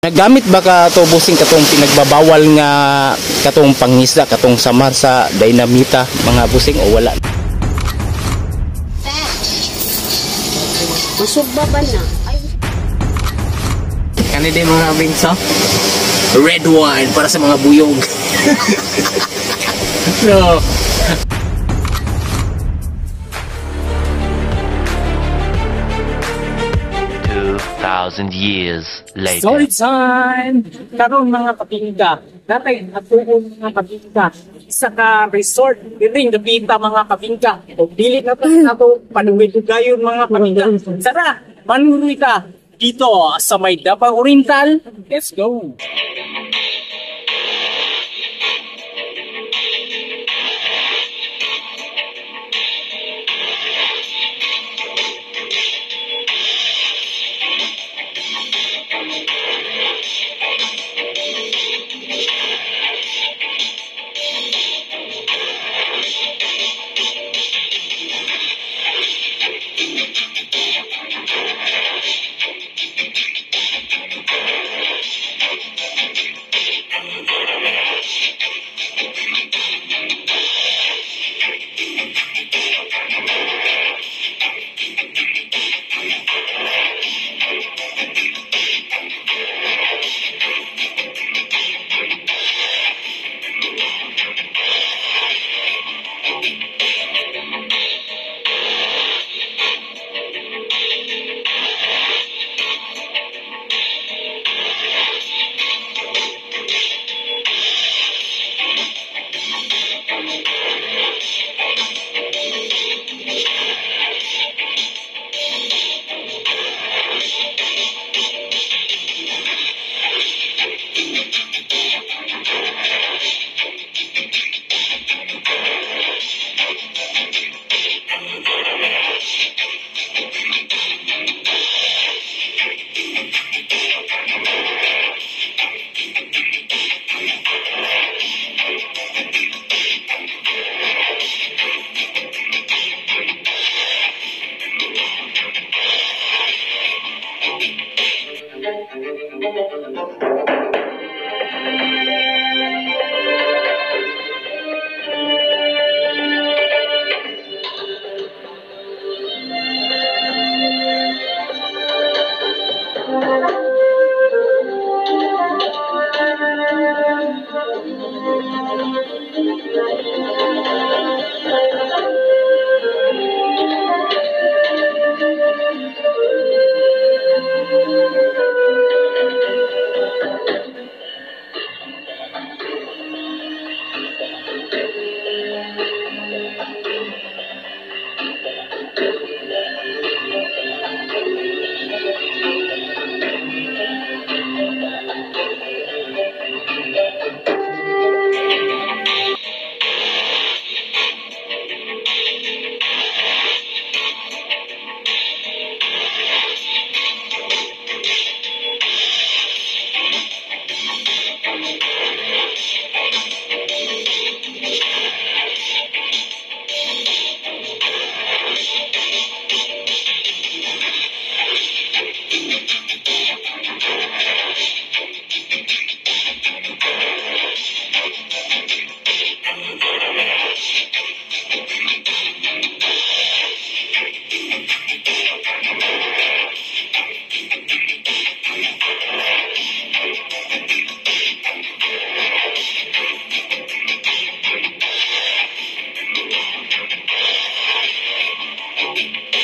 Nagamit ba ka to, busing, katong pinagbabawal nga katong pangisda, katong samar sa dynamita, mga busing, o wala? Masugba ba na? Ay, Kani din, mga bingso. Red wine para sa mga buyog. No. 2,000 years later. Story time! Karon, mga kabingga, natay atuon, mga kabingga, isa ka resort diri dapita, mga kabingga. O dili na ta nato panuwidugayon, mga kabingga. Tara, manuroy ta dito sa may Davao Oriental. Let's go!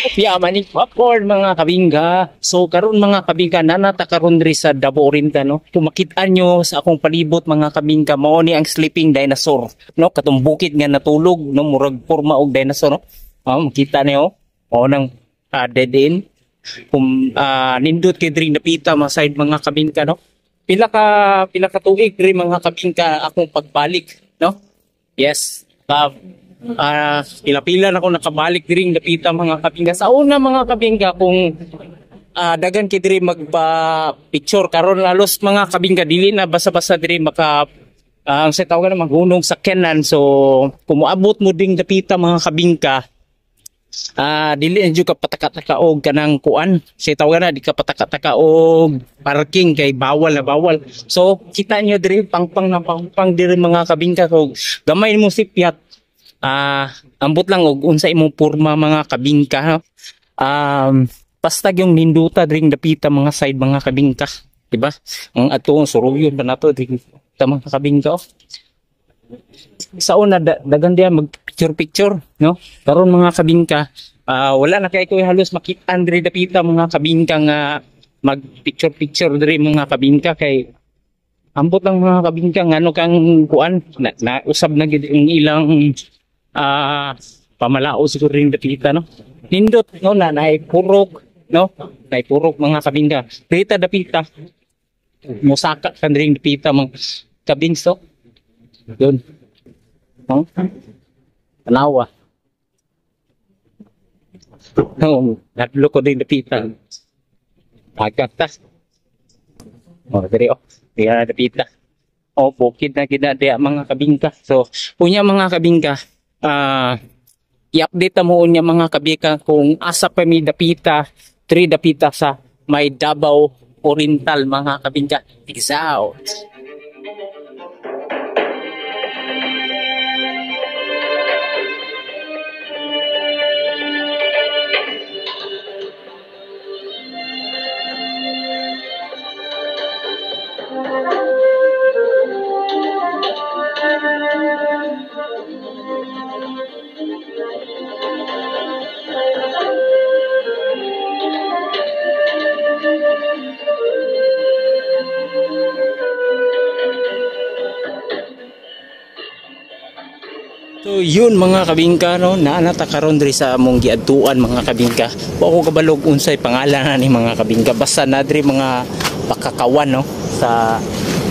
Kopya manik popcorn, mga kabingga. So karon, mga kabingga, nanata karon diri sa Davao Oriental, no. Kung makita nyo sa akong palibot, mga kabingga, mao ni ang sleeping dinosaur, no, katong bukid nga natulog, no, murag porma og dinosaur, no. Oh, makita niyo mao nang dead end. Kung nindot kay diri napita mga side, mga kabingga, no. Pila ka tuig diri, mga kabingga, akong pagbalik, no. Yes. Pila-pila na ako nakabalik diri napita, mga kabingga. Sa una, mga kabingga, kung dagan kay diri magpa-picture, karon halos, mga kabingga, dili na basta-basta diri maka ang sa tawag na maghunong sa kenan. So kung moabot mo ding dapita, mga kabingka, Dili na jud ka pataka-taka og kanang kuan. Say tawagan na di ka pataka-taka og parking kay bawal na bawal. So kita niyo diri pangpang na pangpang diri mga kabingka kog gamay mo sipyat. Ambot lang og unsa imong porma mga kabingka, no? Basta yung ninduta dring dapita mga side mga kabingka, diba? Ang atong suruyon pa nato dring ta mga kabingka, oh. Sa una dagan diya mag picture picture, no? Karon mga kabingka, wala na kay ko halos makit-an diri dapita mga kabingka nga mag picture picture diri mga kabingka kay ambot lang mga kabingka ngano kang kuan na usab na gid ang ilang pamalao siguro rin dapita, no? Nindot, no, na naipurok, no? Naipurok mga kabingka. Dita dapita musaka kan ring dapita mga kabingso. Yun. No? Tanawa. No, nadlo ko din dapita. Dagat ta. Oh, diri oh. Diya dapita. Oh, bukid na gid na diya mga kabingka. So, unya mga kabingka, i-update mo unya mga kabingka kung asa pa mi dapita, tri dapita sa may Davao Oriental mga kabingka. Peace out. So yun mga kabingka, no, naanata karon diri sa among giadtuan mga kabingka. Wa ko kabalog unsay pangalan na ni mga kabingka, basta na diri mga pakakawan, no, sa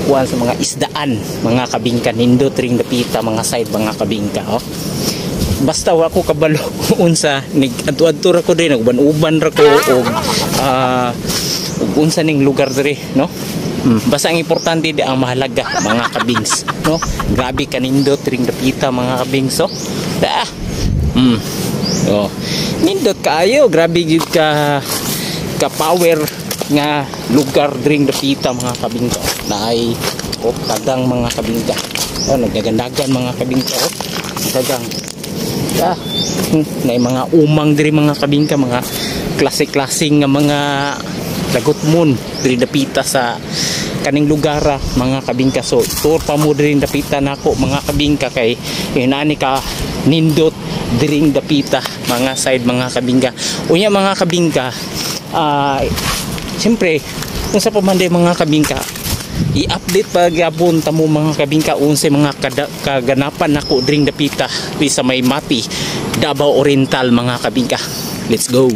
kuan sa mga isdaan mga kabingka, nindot ring dapita mga side mga kabingka, oh. Basta wa ko kabalo unsa nig adto-adto ra ko diri, nag-uban-uban ra ko og ug unsa ning lugar diri, no. Basta ang importante di ang mahalaga mga kabings, no. Grabe kanindot ring dapita mga kabings, oh. Da. Oh. Nindot kaayo, grabe gyud ka power nga lugar dring dapita mga kabingka. Naay oh, tagang mga kabingka. Oh, nagdagandagan mga kabingka, oh. Dagang. Ah, naay mga umang diri mga kabingka, mga klase-klaseng nga mga lagotmon diri dapita sa kaning lugar mga kabingka. So tour pa mo diri dapita nako mga kabingka kay inani ka nindot diri dapita mga side mga kabingka. Unya mga kabingka, siyempre unsa pa man day mga kabingka, i-update pa gyapon ta mo mga kabingka unsay mga kaganapan nako diri dapita diri sa may Mati, Davao Oriental mga kabingka. Let's go.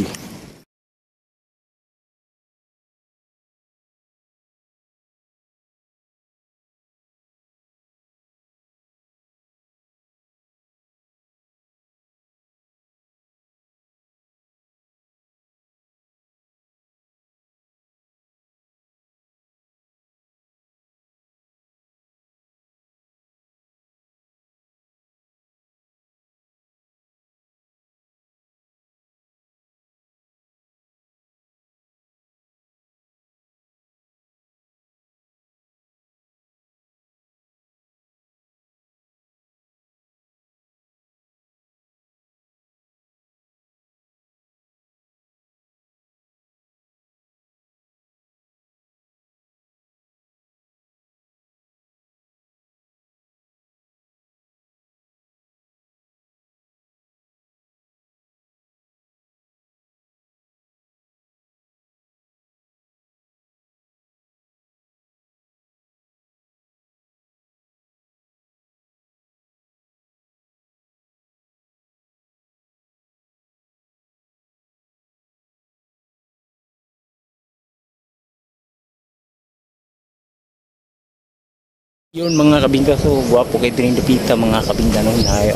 Yun mga kabingka, so gwapo kay dring dapita mga kabingka, no, na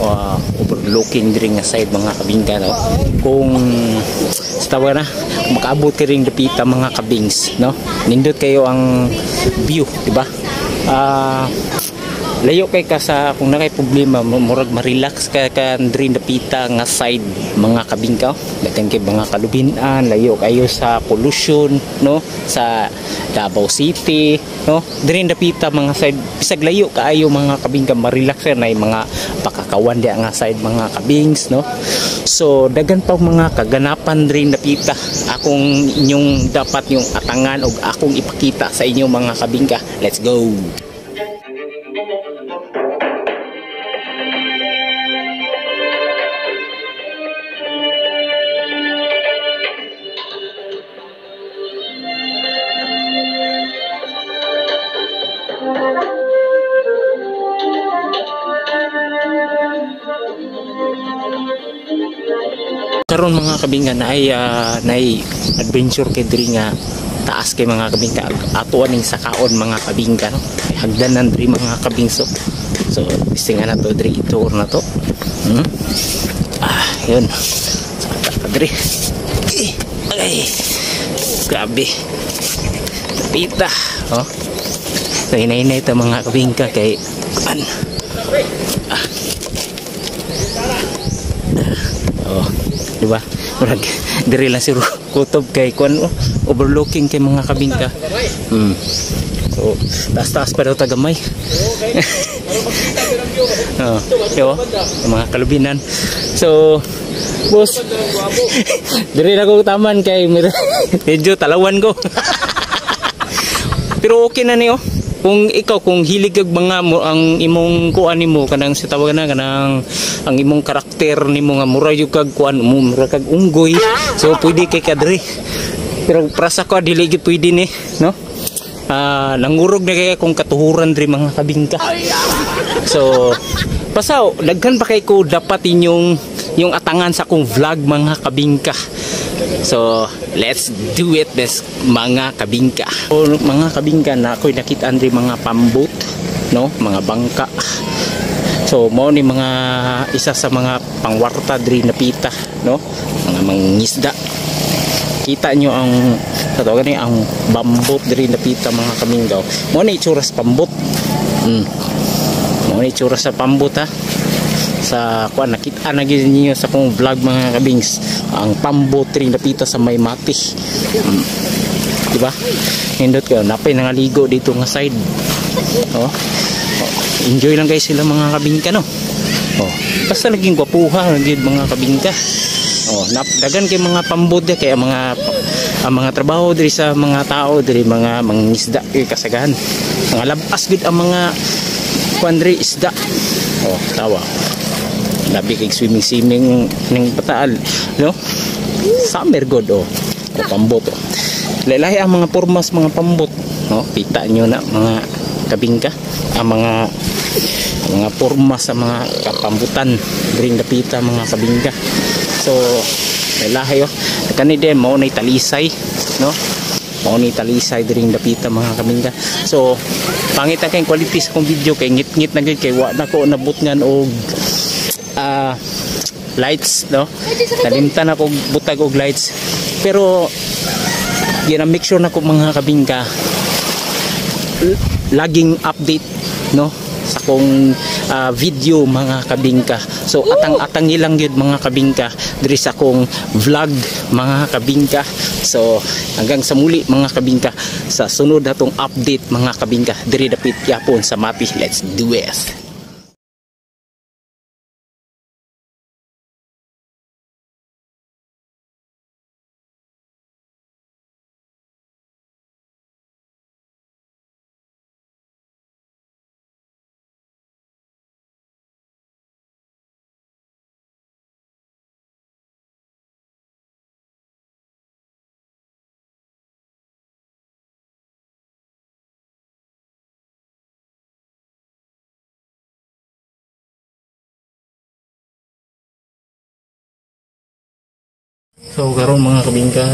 overlooking dring nga side mga kabingka, no. Kung sa tawa na makaabot kay ring dapita mga kabings, no, nindot kayo ang view, di ba? Layo kay ka sa kung nakay problema, murag ma-relax ka ka diri napita nga side mga kabingka. Daghan kay mga kalubinan, layo kayo sa pollution, no, sa Davao City, no. Diri napita mga side, bisag layo kaayo mga kabingka, ma-relax ka na mga pakakawan diya nga side mga kabings, no. So daghan pa mga kaganapan diri napita akong inyong dapat yung atangan og akong ipakita sa inyo mga kabingka. Let's go. Karon mga kabingka naay naay adventure kay diri nga taas kay mga kabingka, ato aning sakaon mga kabingka, no? Hagdanan diri mga kabingso. So bistingan na to diri, itour na to. Yun. Saka diri. Ay, grabe. Pita, oh. So hinay-hinay ta mga kabingka kay an. Oh, di ba? Murag diri lang si kutob kay kuan, oh, overlooking kay mga kabingka. So taas-taas pa daw tagamay. Oh, yo, mga kalubinan. So boss, diri na ko taman kay medyo talawan ko. Pero okay na niyo. Kung ikaw kung hilig kag mga mo, ang imong kuan nimo kanang sa tawag na kanang ang imong karakter nimo nga mura jud kag kuan mo, mura kag unggoy, so pwede kay kadri. Pero prasa ko dili gyud pwede ni, no. Nangurog na kay akong katuhuran diri mga kabingka. So pasaw daghan pa kay ko dapat inyong yung atangan sa akong vlog mga kabingka. So let's do it this mga kabingka. So, mga kabingka na ako'y nakita andri mga pambot, no, mga bangka. So mao ni mga isa sa mga pangwarta diri napita, no, mga mangingisda. Kita nyo ang tatawagan ni ang bambot diri napita mga kaminggaw. Mao ni itsura sa pambot. Mao ni itsura sa pambot, ha. Sa kuan nakita na gyud niyo sa akong vlog mga kabings, ang pambot diri napita sa may mati. Di ba? Nindot kayo, napay nangaligo dito nga side. Oh. Oh, enjoy lang guys sila mga kabingka, no. Oh, basta naging gwapuha gyud mga kabingka. Oh, dagan kay mga pambot di kay mga ang mga trabaho diri sa mga tao diri mga mangingisda kay kasagahan. Mga labas gid ang mga kuan diri isda. Oh, tawa. Labi kay swimming ning pataal, no? Summer god, oh. O pambot, oh. Lalahi ang mga pormas mga pambot, no? Kita nyo na mga kabingka ang mga pormas sa mga kapambutan diri dapita mga kabingka. So lalahi, oh. Kani din mao nay talisay, no? Mao ni talisay diri dapita mga kabingka. So pangit ang kay quality sa akong video kay ngit-ngit na gyud kay wa na ko nabutngan og lights, no? Nalimtan ako butag og lights, pero gina make sure na ko mga kabingka laging update, no, sa kong video mga kabingka. So atang-atang ilang gyud mga kabingka diri sa akong vlog mga kabingka. So hanggang sa muli mga kabingka sa sunod natong update mga kabingka diri dapit yapon sa Mati. Let's do it. So karon mga kabingka,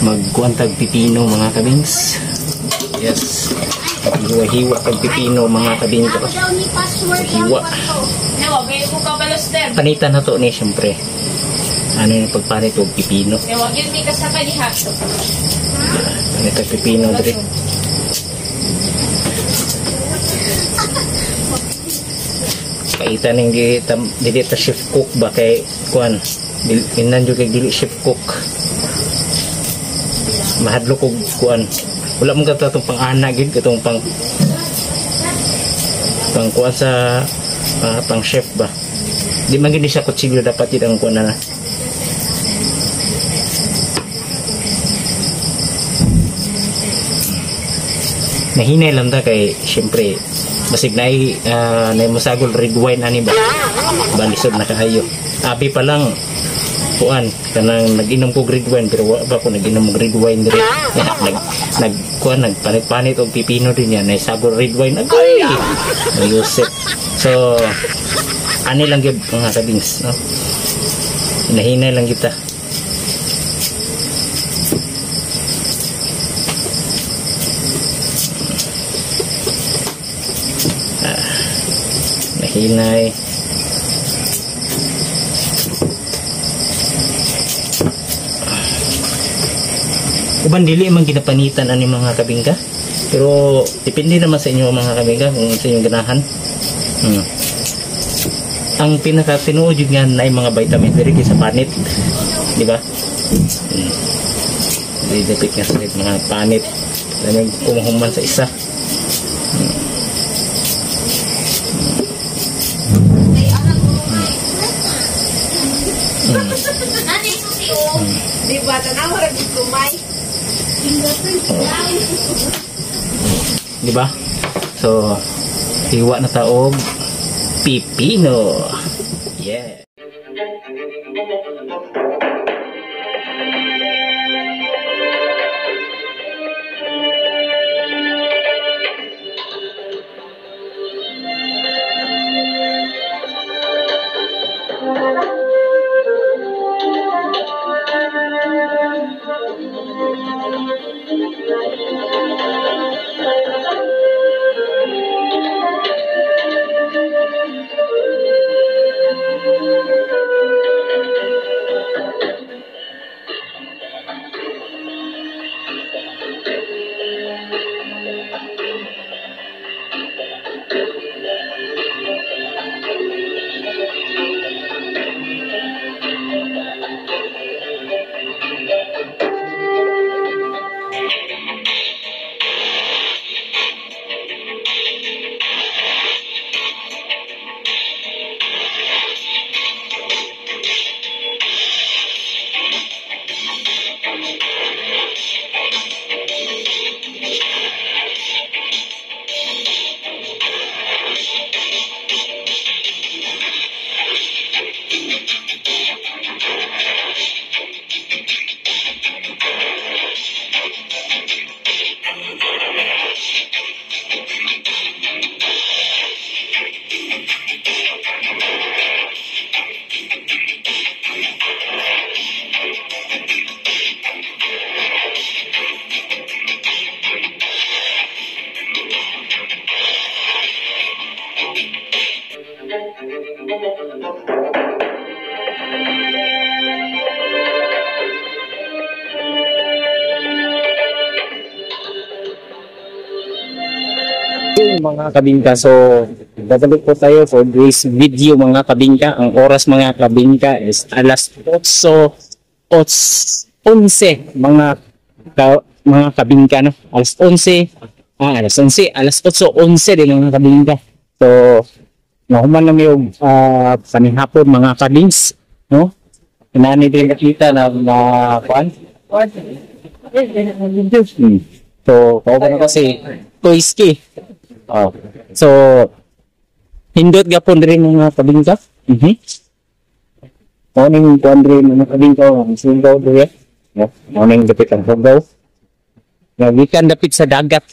magkuantag pipino mga kabings. Yes. Hiwa-hiwa kag pipino mga kabingka. Hiwa. Panitan na to ni syempre. Ano yung pagpanit og pipino? Panit og pipino diri. Paitan ning dili ta chef cook ba kay kuan. Inan jud kay dili chef cook. Mahadlok og kuan. Wala man ka katong pang-ana gid katong pang pang kuan sa pang chef ba. Di man gid siya kutsilyo, dapat yun ang kuan na. Nahinay lang ta kay syempre basig naay musagol red wine ani ba. Balisod na kaayo. Abi pa lang kuan kanang nag-inom ko red wine pero wa ba ko nag-inom og red wine diri. Nag kuan nagpanit-panit og pipino din yan, nay sagol red wine agay. Yusip. So ani lang gyud mga kabings, no. Nahinay lang kita. Nahinay. Uban dili man ginapanitan ani mga kabingka, pero depende naman sa inyo mga kabingka kung sa inyong ganahan. Ang pinaka tinuod jud nga naay mga vitamin diri sa panit, di ba? Di dapit nga sa mga panit nang kumuhuman sa isa. Di ba tanaw ra gid kumay? Di ba? So hiwa na ta og pipino. Yeah. Mga kabingka, so babalik po tayo for this video mga kabingka. Ang oras mga kabingka is alas 8:11 mga kabingka, no? Alas 11, alas 11, alas 8:11 din mga kabingka. So nahuman na yung panihapon mga kabings, no? Inani din nakita na kuan. So kauban na kasi Toyski. Oh. So hindot gapon diri mga kabingka. Morning kuan diri mga kabingka, ang sunggaw diri. Yeah. Morning dapit ang sunggaw. Gikan dapit sa dagat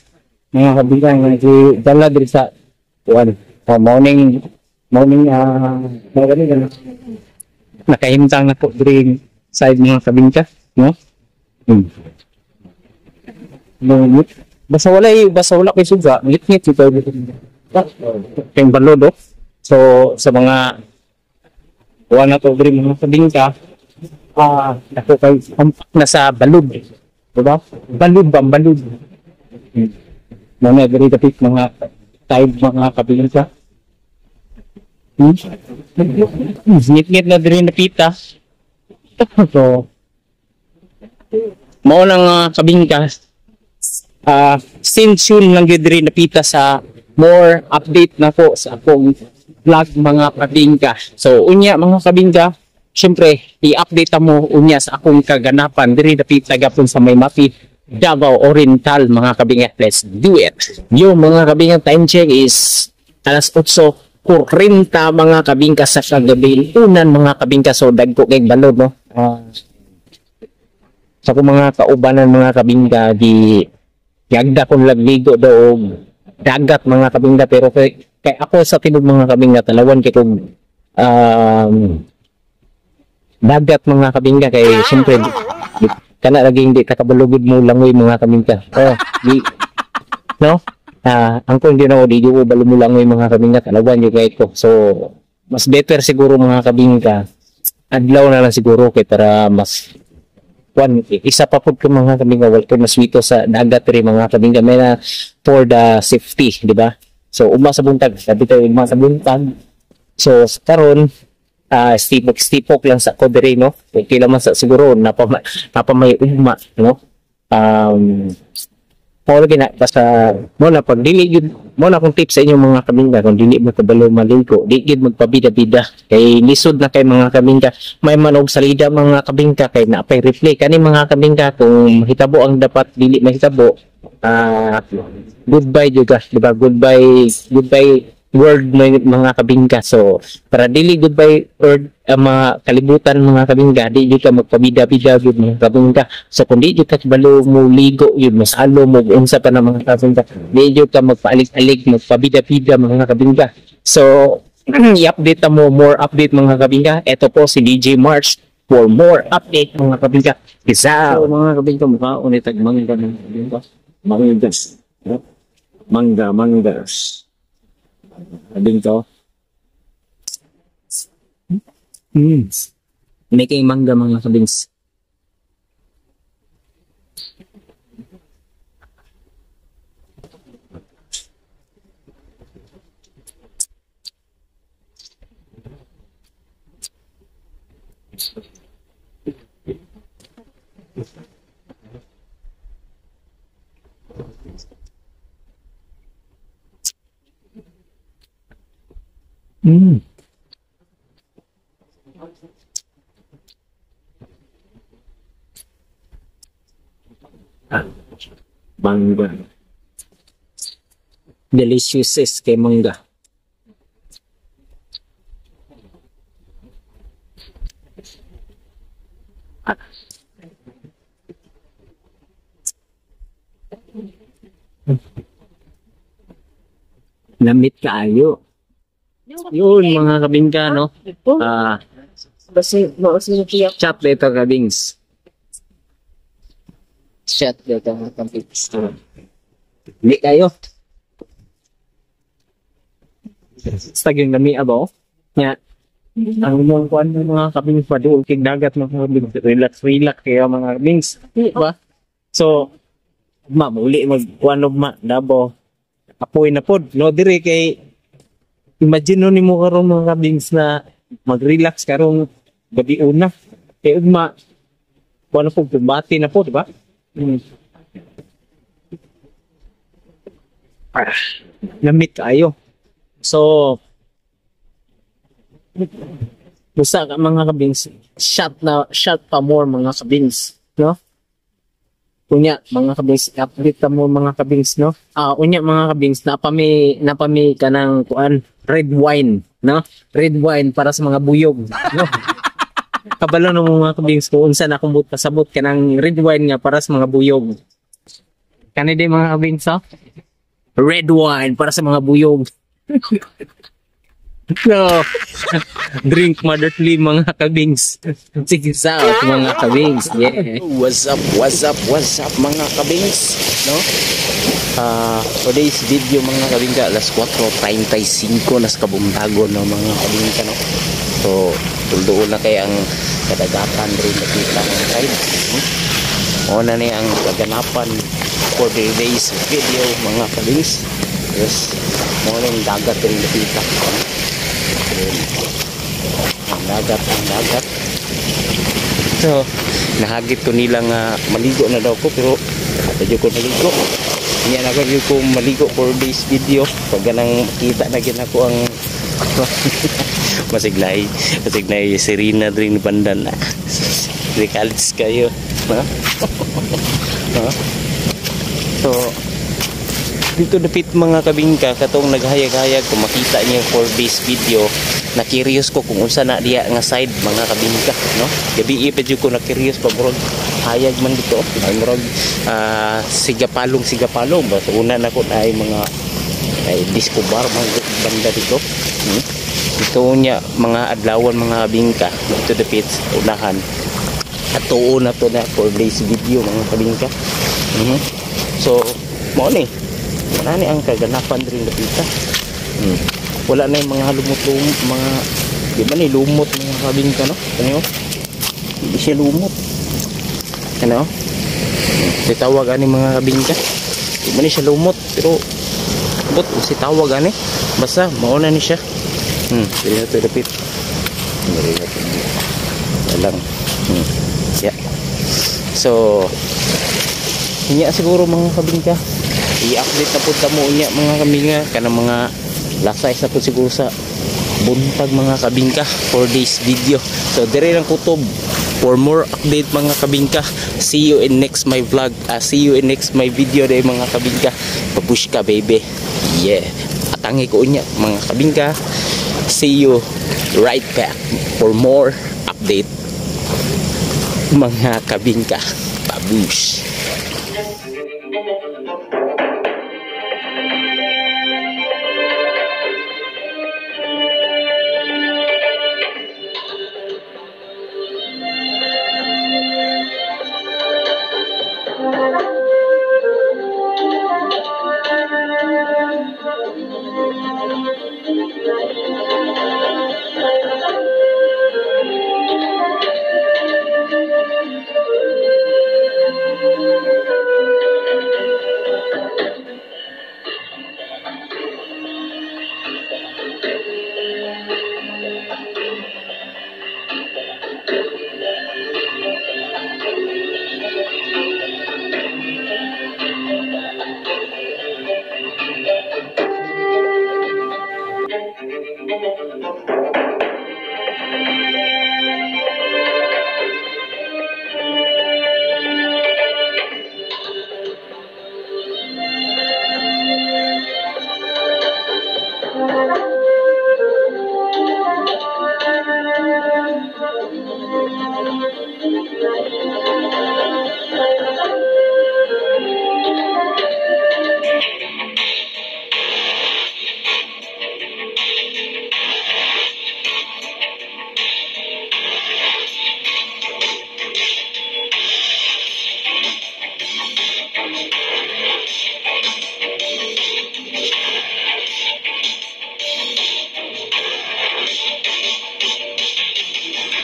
mga kabingka nga dala diri sa kuan. Oh, morning nakahimtang na po diri side mga kabingka, no? No, basta wala kay suga, ngit-ngit ito. Kayong balod, oh. So, sa mga kuha na to diri mga kabingka, ako kay hampak na sa balod. Diba? Balod ba? Balod. Mga diri dapit mga type mga kabingka. Ngit-ngit na diri napita. So, mao nang kabingka. Stay tuned lang gyud diri napita sa more update na ko sa akong vlog, mga kabingka. So unya, mga kabingka, syempre i-update mo unya sa akong kaganapan diri napita gapon sa may Mapi, Davao Oriental, mga kabingka. Let's do it. Yo, mga kabingka, time check is alas 8:40, mga kabingka, sa kagabi unan, mga kabingka. So dagko kay balod, no. Sa akong mga kaubanan, mga kabingka, di yagda kong lagligo daw og dagat, mga kabingka, pero kay ako sa tinog, mga kabingka, talawan kay kog dagat, mga kabingka, kay syempre kana lagi hindi ta kabalugod mo langoy, mga kabingka. Oh, di no, ang kung di na di ko balo mo langoy, mga kabingka, talawan yung kay ko. So mas better siguro, mga kabingka, adlaw na lang siguro kay para mas one isa pa pud ko, mga kabingka, welcome mas wito sa dagat rin, mga kabingka, may na for the safety, di ba? So ugma sa buntag, sabi tayo, ugma sa buntag. So karon stipok stipok lang sa ko diri, no. Okay lang man sa siguro napa may ugma, no. Mao lagi na basta mo na pag dili gyud mo na akong tip sa inyo, mga kabingka, kung dili mo kabalo maligo, di gyud magpabida-bida kay lisod na kay, mga kabingka. May manog salida, mga kabingka, kay napay replay kani, mga kabingka. Kung mahitabo ang dapat dili mahitabo, goodbye jud ka, di ba? Goodbye, goodbye world, mga kabingka. So para dili goodbye world ang mga kalibutan, mga kabingka, di jud ka magpabida-bida jud, mga kabingka. So kung di jud ka kabalo mo ligo yun, mas alo mo unsa pa na, mga kabingka, di jud ka magpaalig-alig, magpabida-bida, mga kabingka. So i-update mo more update, mga kabingka. Ito po si DJ March for more update, mga kabingka. Peace out. So, mga kabingka, mukha ulit tag mangga, mga kabingka. Mangga. Mangga, mangga. Kabingka. Making mangga, mga kabings. Mangga. Delicious is kay mangga. Lamit kaayo. Yun, mga kabingka, no? Basta mausin siya. Chat later, kabings. Chat later, mga kabings. Hindi kayo. Basta yung lami abaw. Nga, ang mga kuan ng mga kabings pa doon, kay dagat, mga kabings. Relax, relax kayo, mga kabings. Di ba? So, ma, muli mag kuan og ma, dabo. Apoy na pod. No, dire kay imagine no nimo karon, mga kabings, na mag-relax karong gabi una. Kay ugma kuan na po, bati na po, di ba? Ah, lamit kayo. So, busa ka, mga kabings, shot na, shot pa more, mga kabings, no? Unya, mga kabings, update ta mo, mga kabings, no? Unya, mga kabings, napami kanang kuan, red wine, no? Red wine para sa mga buyog, no? Kabalo no mga kabings kung unsa na akong pasabot kanang red wine nga para sa mga buyog. Kani di, mga kabings, ha? Red wine para sa mga buyog. No. Drink moderately, mga kabings. Sige out, mga kabings. Yeah. What's up, what's up, what's up, mga kabings, no? Today's video, mga kabingka, alas 4:35 nas kabuntagon, no, mga kabingka, no? So, tulduon na kay ang kadagatan rin nakita ng side. No? O na ni ang kaganapan for today's video, mga kabings. Yes, mo na yung dagat rin nakita. No? Ang dagat, ang dagat. So, nahagit ko nila nga maligo na daw ko, pero medyo ko naligo. Niya na ko maligo for this video. Pag ganang kita na gina ko ang masiglay, masiglay Serena drin banda na. Recalls kayo. Ha? Ha? So, dito dapit mga kabingka, katong naghayag-hayag kung makita niyo for this video, na curious ko kung unsa na diya nga side mga kabingka, no? Gabi pa jud ko na curious pa, murag hayag man dito, ay murag sigapalong sigapalong ba. So, una na ko na ay mga ay disco bar mga banda dito. Dito niya mga adlawan mga kabingka, dito dapit unahan. At tuo na to na for this video mga kabingka. So mao ni, wala ni ang kaganapan diri dapita. Wala na yung mga lumot-lumot, mga di ba ni lumot mga kabingka, no? Ano? Hindi siya lumot. Ano? Si tawag ani mga kabingka. Di ba ni siya lumot, pero but si tawag ani. Basta mao na ni siya. Diri na to dapit. Diri na to. Walang. Yeah. So niya siguro mga kabingka. I-update na pud mo niya mga kabingka kanang mga lasay sa pud siguro sa buntag mga kabingka for this video. So dire lang kutob for more update mga kabingka. See you in next my vlog. See you in next my video day mga kabingka. Babushka baby. Yeah. Atangi ko unya mga kabingka. See you right back for more update mga kabingka. Babush.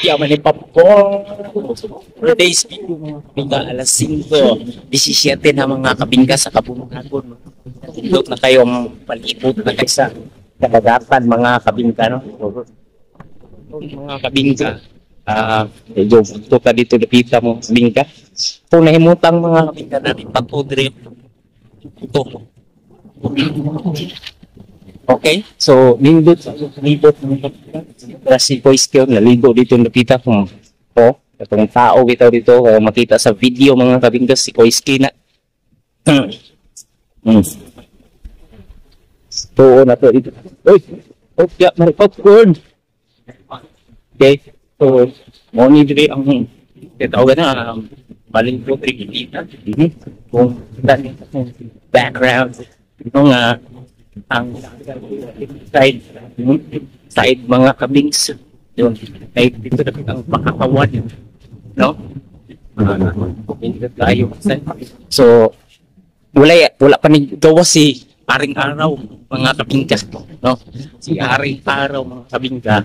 Yaman ni popcorn. Today's video mga kabingka, alas 5:17 na mga kabingka sa kabungagon. Tindot na kayo ang palibot na kayo sa kadagatan mga kabingka, no? Mga kabingka, medyo punto ka dito dapita mo kabingka. Kung nahimutang mga kabingka natin pagpudre ito. Okay, so nindot sa libot ng kapita. Si Koiski naligo dito napita kung po itong tao kita dito kaya makita sa video mga kabingka si Koiski na. Tuo na to dito. Uy, oh, yeah, may popcorn. Okay, so mo ni diri ang tawag na balin po diri kita. Kung background nga ang side side mga kabings yun ay dito na ang pakakawan, no? Tayo. So wala pa ni gawa si Aring Araw mga kabingka, no? Si Aring Araw mga kabingka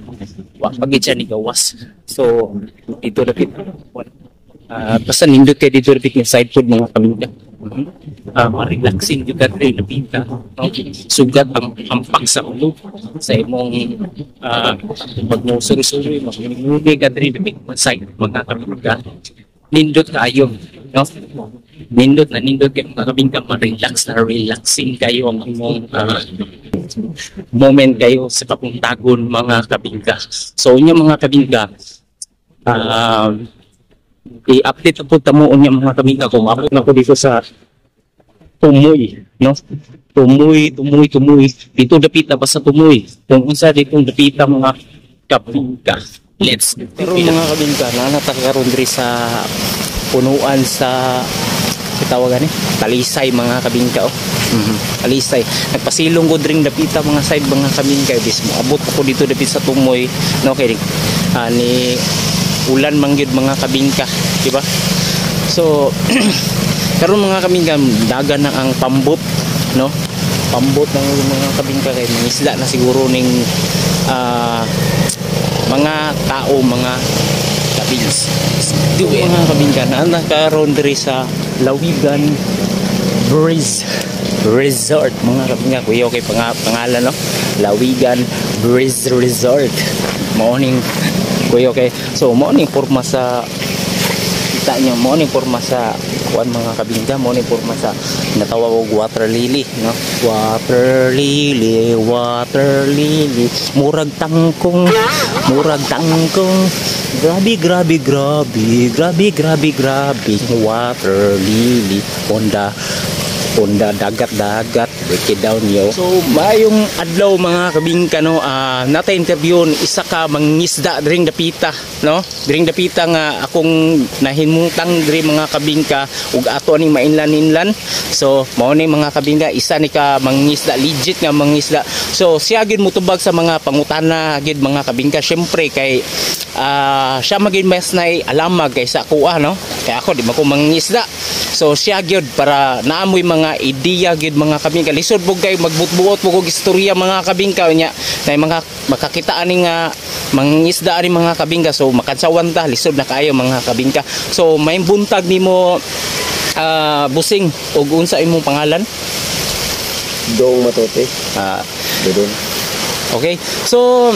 wa pa gid siya ni gawas. So dito na basta nindot kay dito na side food mga kabingka. Relaxing jud ka diri dapita, no? Sugat ang hampak sa ulo sa imong magsuri-suri, magmuni ka diri dapit side, mga kabingka. Nindot kaayo, no? Nindot na nindot kay, mga kabingka, ma-relax na relaxing kayo ang imong moment kayo sa kapuntagon, mga kabingka. So unya, mga kabingka, i-update po tamo unya, mga kabingka, kung abot na ko dito sa Tumoy, no? Tumoy, Tumoy, Tumoy. Dito dapit na ba sa Tumoy? Kung unsa ditong dapita, mga kabingka. Let's go. Pero mga kabingka, nanata karon diri sa punuan sa tawagan ni Talisay, mga kabingka, oh. Talisay. Nagpasilong ko dring dapita mga side, mga kabingka, bis mo abot ako dito dapit sa Tumoy, no, kay ni ulan man gyud, mga kabingka, di ba? So karon, mga kabingka, dagan na ang pambot, no? Pambot ng mga kabingka kay mangisda na siguro ning mga tao, mga kabings. Do it. Mga kabingka, na karon diri sa Lawigan Breeze Resort, mga kabingka. Kuya, okay pangalan, no? Lawigan Breeze Resort. Morning, kuya, okay. So morning porma sa kita nyo, mo ni porma sa kuan, mga kabingka, mo ni porma sa natawag og water lily, no? Water lily, water lily, murag tangkong, murag tangkong, grabe, grabe, grabe, grabe, grabe, grabe, water lily on the dagat dagat. Break it down, yo. So maayong adlaw, mga kabingka, no? Nata interview isa ka mangisda dring dapita, no? Dring dapita nga akong nahimutang diri, mga kabingka, ug ato aning mainlan-inlan. So mao ni, mga kabingka, isa ni ka mangisda, legit nga mangisda. So siya gyud motubag sa mga pangutana gyud, mga kabingka, syempre kay siya magin mas nay alamag kaysa ako, no? Kay ako di man ko mangisda. So siya gyud para naamoy mga ideya gyud, mga kabingka. Lisod pud kay magbutbuot po og istorya, mga kabingka, nya na mga makakita ani nga mangisda ani, mga kabingka. So makansawan ta, lisod na kaayo, mga kabingka. So may buntag nimo, busing, ug unsa imong pangalan? Dong Matote. Dodong. Okay. So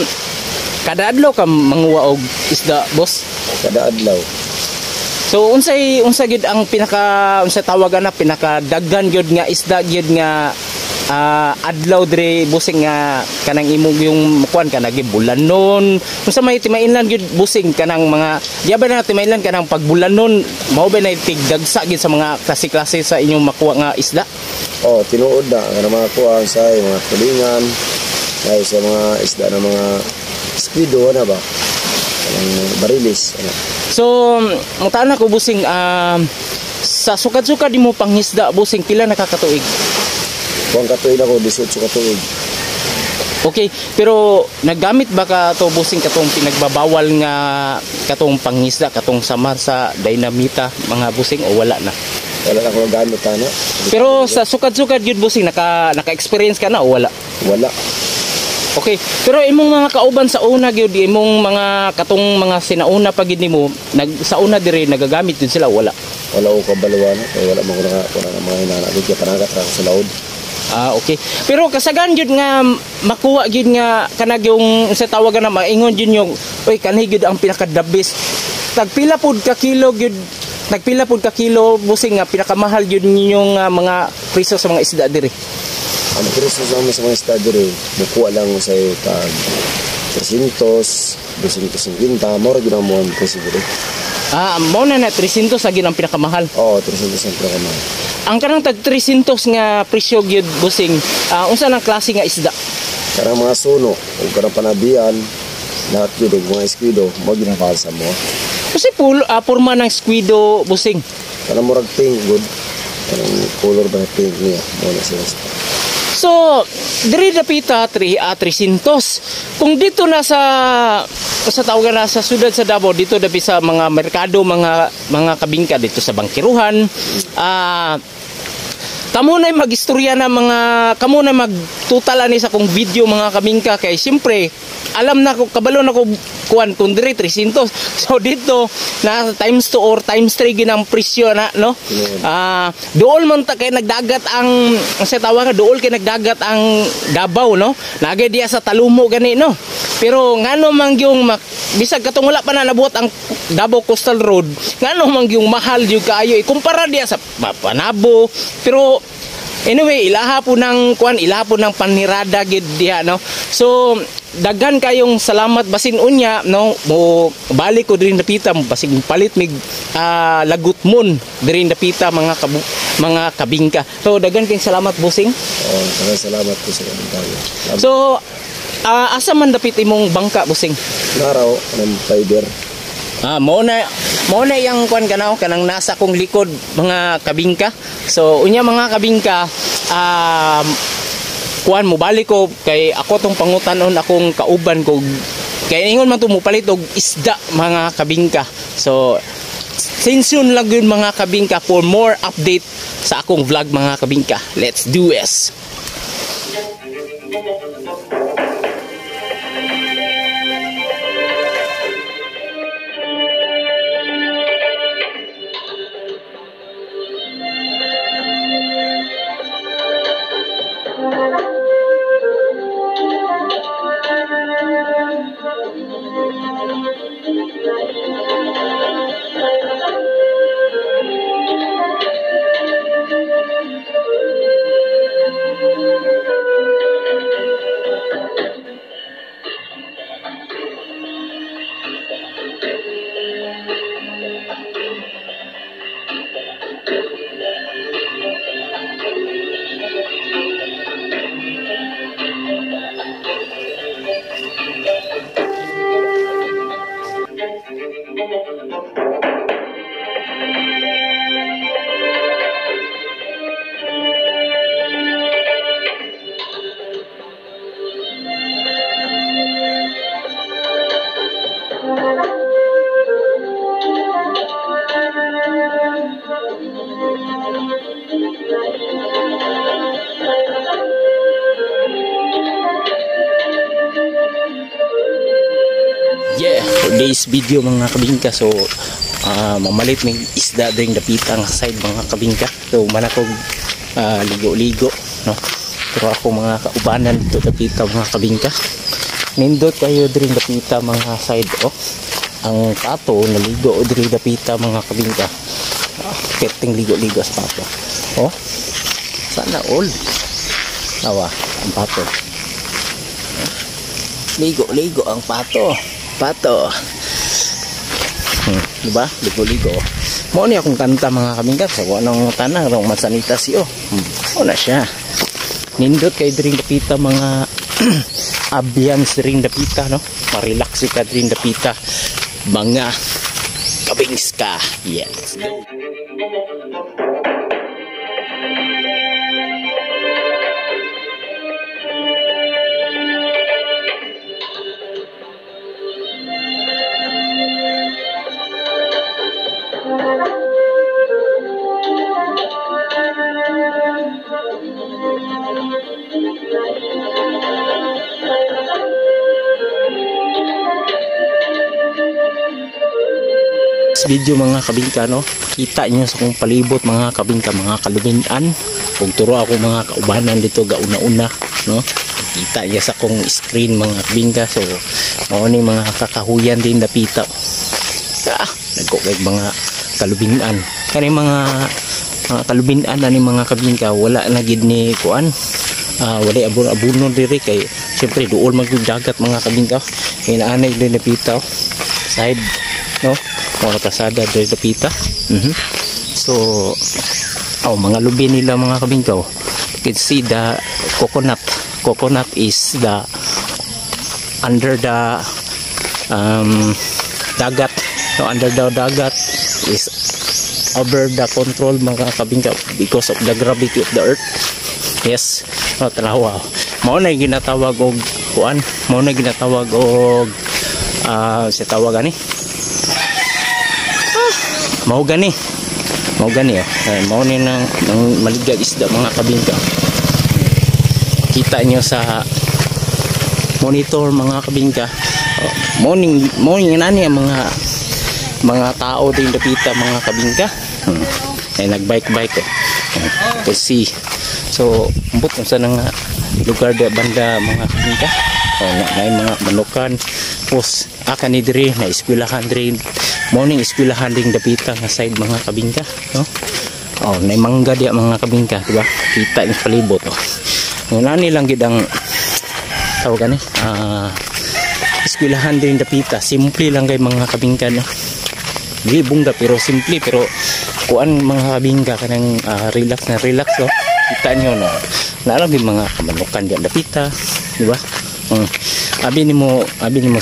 kada adlaw ka manguha og isda, boss? Kada adlaw. So unsay unsa gyud ang pinaka, unsa tawagan na, pinaka daghan gyud nga isda gyud nga adlaw dire, busing, nga kanang imong yung kuan ka nagi bulanon, unsa may timainlan gyud, busing, kanang mga di ba na timainlan kanang pagbulanon, mao ba na tigdagsa gyud sa mga klase-klase sa inyong makuha nga isda? Oh, tinuod na kanang mga kuan sa mga tulingan, ay sa mga isda na mga squido na ba? Kanang barilis ano. So mangutana ko, busing, sa sukad-sukad mo pangisda, busing, pila nakakatuig? Kuan katuig ako, 18 ka tuig. Okay, pero naggamit ba ka to, busing, katong pinagbabawal nga katong pangisda, katong samar sa dynamita, mga busing, o wala na? Wala na ako gamit ana. Pero sa sukad-sukad yun, busing, naka-experience ka na o wala? Wala. Okay, pero imong mga kauban sa una gyud, imong mga katong mga sinauna pa gyud nimo, nag sa una dire nagagamit din sila, wala? Wala ko kabalo ana kay wala man ko naka wala na mga hinana dito, kaya panagat ra ako sa laod. Ah, okay. Pero kasagan gyud nga makuha gyud nga kanag yung sa tawagan na maingon gyud yung, "Oy, kanhi gyud ang pinaka the best." Tagpila pud ka kilo gyud, nagpila pud ka kilo, busing, nga pinakamahal gyud ninyong mga presyo sa mga isda diri? Ang presyo sa mga isda diri, mukuha lang sa tag 300, 250, mura gyud ang mga presyo diri. Ah, mao na na 300 sa gyud ang pinakamahal. Oo, 300 ang pinakamahal. Ang kanang tag 300 nga presyo gyud, busing, unsa nang klase nga isda? Kanang mga suno, ug kanang panabian, lahat gyud og mga esquido, mao gyud ang mahal sa mo. Kasi porma ng squido, busing? Kanang murag pink gud. Kanang color ba na pink niya, mao na sila. So, diri dapita 3 300. Kung dito na sa tawagan na sa syudad sa Davao, dito dapi sa mga merkado, mga kabingka dito sa Bangkiruhan, Kamo na magistorya na mga kamo na magtutal ani sa akong video mga kabingka kay siyempre alam na ko, kabalo na ko kuan kung dire 300. So dito na times 2 or times 3 ginang presyo na, no? Dool man ta kay nagdagat ang sa tawag dool kay nagdagat ang Davao, no? Nagay diya sa Talumo gani, no? Pero ngano man gyung bisag katong wala pa na nabuhat ang Davao Coastal Road, ngano man gyung mahal gyud kaayo ikumpara diya sa Panabo. Pero anyway, ilaha po ng kuan, ilaha po ng panirada gid diha, no? So daghan kayong salamat basin unya, no, mo balik ko diri dapita basig palit mig lagutmon diri dapita mga mga kabingka. So daghan kayong salamat, bossing. Oh, salamat po sa kabintayo. So asa man dapit imong bangka, bossing? Naraw ng fiber. Mo na yang kuan kanaw kanang nasa kong likod mga kabingka. So unya mga kabingka, kuan mo balik ko kay ako tong pangutanon akong kauban ko kay ingon man to mo palit og isda mga kabingka. So since yun lang yun mga kabingka for more update sa akong vlog mga kabingka. Let's do this. Yeah, today's video mga kabingka. So mamalit may isda dring dapita nga side mga kabingka. So manakog ligo-ligo, no. Pero ako mga kaubanan dito dapita mga kabingka. Nindot kayo dring dapita mga side, oh. Ang pato naligo dring dapita mga kabingka. Perting ligo-ligo sa pato. Oh. Sana all. Awa ang pato. Ligo-ligo ang pato. Pato. Diba? Ligo-ligo. Mao ni akong kanta mga kabingka. Sa kuha ng tanang rong mansanita siyo. Mao na siya. Nindot kay dring dapita mga ambience dring dapita, no? Ma-relax ka dring dapita mga kabingska. Yeah, let's go. Video mga kabingka, no, kita niyo sa kong palibot mga kabingka, mga kalubinan. Kung turo ako mga kaubanan dito gauna-una, no, kita niya sa kong screen mga kabingka. So mao ni mga kakahuyan din dapita. Nagko kay mga kalubinan. Kani mga kalubinan ani mga kabingka, wala na gid ni kuan. Wala abon-abono diri kay syempre duol man gyud dagat mga kabingka. Inaanay din dapita side, no, mga kasada diri dapita. So oh, mga lubi nila mga kabingka. You can see the coconut. Coconut is the under the dagat. So under the dagat is over the control mga kabingka because of the gravity of the earth. Yes. Oh, tanawa. Mao na ginatawag og kuan, mao na ginatawag og sa tawag ani. Mao gani. Mao gani oh. Ay, mao ni nang maligag isda mga kabingka. Kita nyo sa monitor mga kabingka. Oh, morning morning nani ang mga tao din dapita mga kabingka. Ay nagbike-bike oh. Kasi so ambot unsa na nga lugar da banda mga kabingka. Oh, na mga manukan. Pos aka ni diri na eskwelahan diri, morning eskwelahan ding dapita nga side mga kabingka, no? Oh, na mangga diya mga kabingka, di ba? Kita ni palibot oh. Nani lang gid ang tawag ani, eskwelahan din dapita. Simple lang kay mga kabingka, no? Di bongga pero simple, pero kuan mga kabingka kanang relax na relax oh. Kita niyo no. Naa lang mga kamanukan diya dapita, di ba? Abi nimo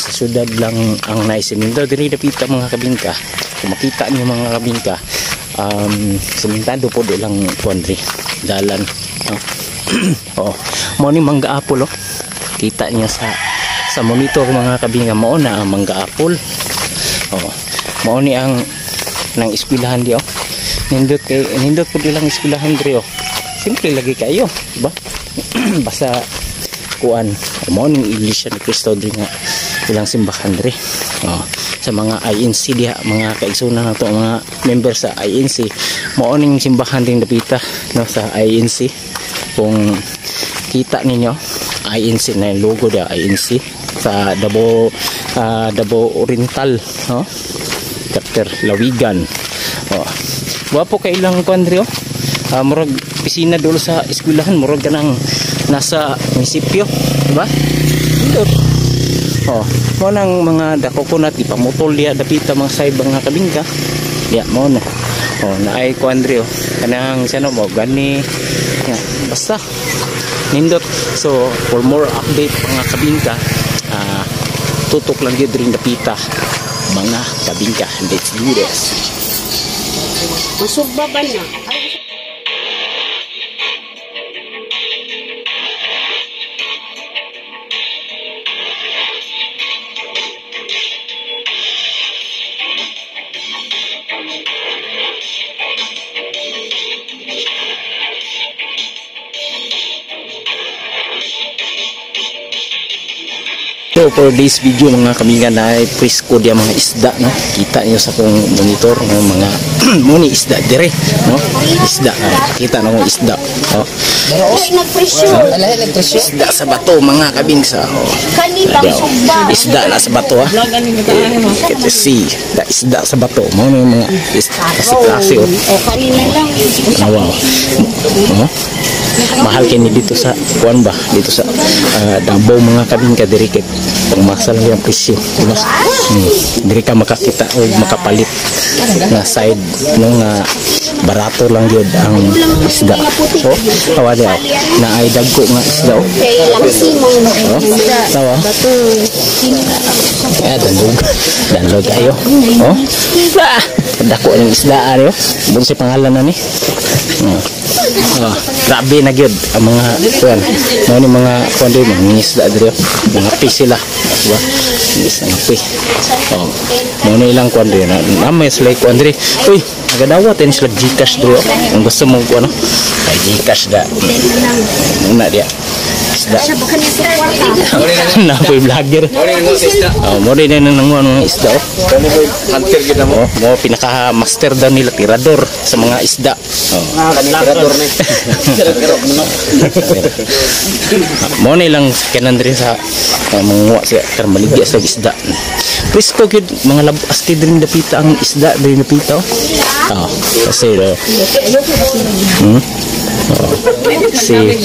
sa syudad lang ang naisiminto diri dapita mga kabingka. Kung makita niyo mga kabingka, simentado po di lang kuan diri dalan, no? Oh, mo ni mangga apple oh. Kita niyo sa monitor mga kabingka, mao na ang mangga apple. Oh, mao ni ang nang eskwelahan di oh. Nindot kay nindot pud ilang eskwelahan diri oh. Simple lagi kayo, di ba? Basta kuan mao ning Iglesia ni Cristo diri nga ilang simbahan diri. Oh, sa mga INC diha mga kaigsunan nato mga member sa INC, mao ning simbahan ding dapita no sa INC. Kung kita ninyo INC na yung logo dia INC sa Davao, Davao Oriental, no? Chapter Lawigan. Oh. Wapo kay ilang kuan diri oh. Murag pisina dulo sa eskwelahan, murag kanang nasa munisipyo, di ba? Nindot. Oh, mo nang mga da coconut ipamutol diha dapita mga side mga kabingka. Diya mo na. Oh, naay kuan diri oh. Kanang sano mo gani. Ya, basta nindot. So for more update mga kabingka, tutok lang gyud ring dapita mga kabingka. Let's do this. Masugba ba na? So for this video mga kabingka, na ay presko diya mga isda, no? Kita niyo sa kong monitor no, mga muni isda dire, no? Isda, kita na kong isda. Oh. Isda sa bato mga kabingsa. Oh. Isda na sa bato ha. Kita see, da isda sa bato. Mo ni mga isda kasi klase oh. Wow. Oh. Mahal kini dito sa kuan ba, dito sa Davao mga kabingka diri kay pangmasa lang yung presyo, diba? Diri ka makakita o makapalit na side no nga barato lang gyud ang isda. Oh, tawa diha na ay dagko nga isda oh. Oh, tawa. Eh, dandog. Dandog kayo. Oh. Ah, dako ang isda ari oh. Buon si pangalan na ni. Oh, grabe na gyud ang mga kuan. Mao ni mga kuan diri mga isda diri oh. Mga fish sila, diba? Is ang fish. Oh, mao ni ilang kuan diri na namay sila kuan diri. Uy, nagadawat ini sila GCash diri oh. Kung gusto mo kuan oh, ay GCash da. Muna dia. Isda. Na po vlogger. Oh, mo rin na nanguha ng isda oh. Hunter kita mo. Oh, mo pinaka master daw nila tirador sa mga isda. Oh. Tirador ni. Mo ni lang kanan diri sa manguha siya karon maligya sa isda. Presko gyud mga asti diri dapita ang isda diri dapita oh. Oh, kasi oh. Oh. Si diba?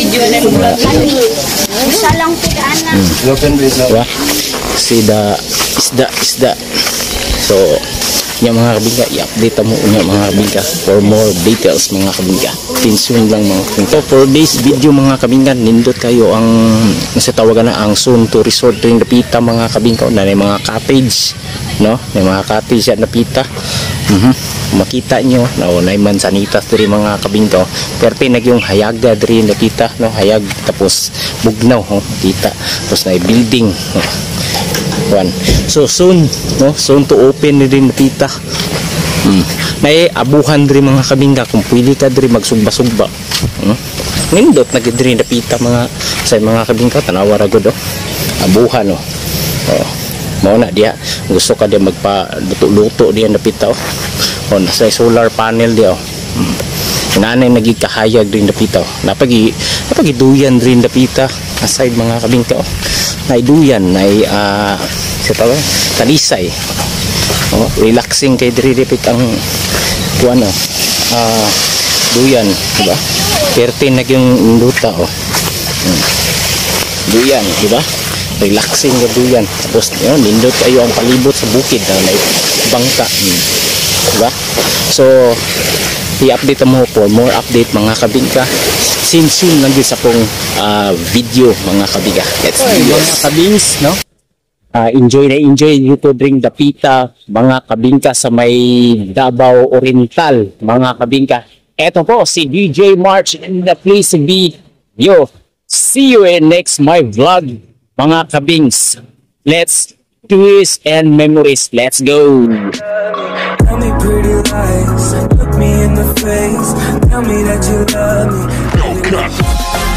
Si da isda isda. So nya mga kabingka, i-update mo nya mga kabingka for more details mga kabingka. Tension lang mga kabingka. So for this video mga kabingka, nindot kayo ang nasa tawagan na ang soon to resort ring dapita mga kabingka na may mga cottage, no? May mga cottage at napita. Makita nyo na nay mansanitas diri mga kabingka. Perte nag yung hayaga diri napita, no? Hayag tapos bugnaw, oh, makita. Tapos na building, oh. One. So soon, no? Soon to open ni din napita. Nay abuhan diri, mga kabingka, kung pwede ka diri magsugba-sugba. Nindot na gid diri napita mga sa mga kabingka, tanawa ra gud oh. Abuhan oh. Oh. Mao na diha. Gusto ka diha magpa luto-luto diha napita oh. Oh, nasa solar panel diha oh. Nanay nagikahayag din dapita oh. Napagi duyan din dapita aside, mga kabingka oh. Naiduyan nay sa tawag talisay. Oh, relaxing kay diri dapit ang kuan oh. Duyan, di ba? Perti na yung luta oh. Duyan, di ba? Relaxing nga duyan. Tapos yun, nindot kayo ang palibot sa bukid na may bangka. Di ba? So, i-update mo for more update, mga kabingka. Soon soon lang din sa akong video, mga kabingka. Let's do Mga this. Kabings, no? Enjoy na enjoy dito dring dapita, mga kabingka, sa may Davao Oriental, mga kabingka. Eto po si DJ March in the place to be. Yo, see you in next my vlog, mga kabings. Let's do this and memories. Let's go. Tell me pretty lies, look me in the face. Tell me that you love me.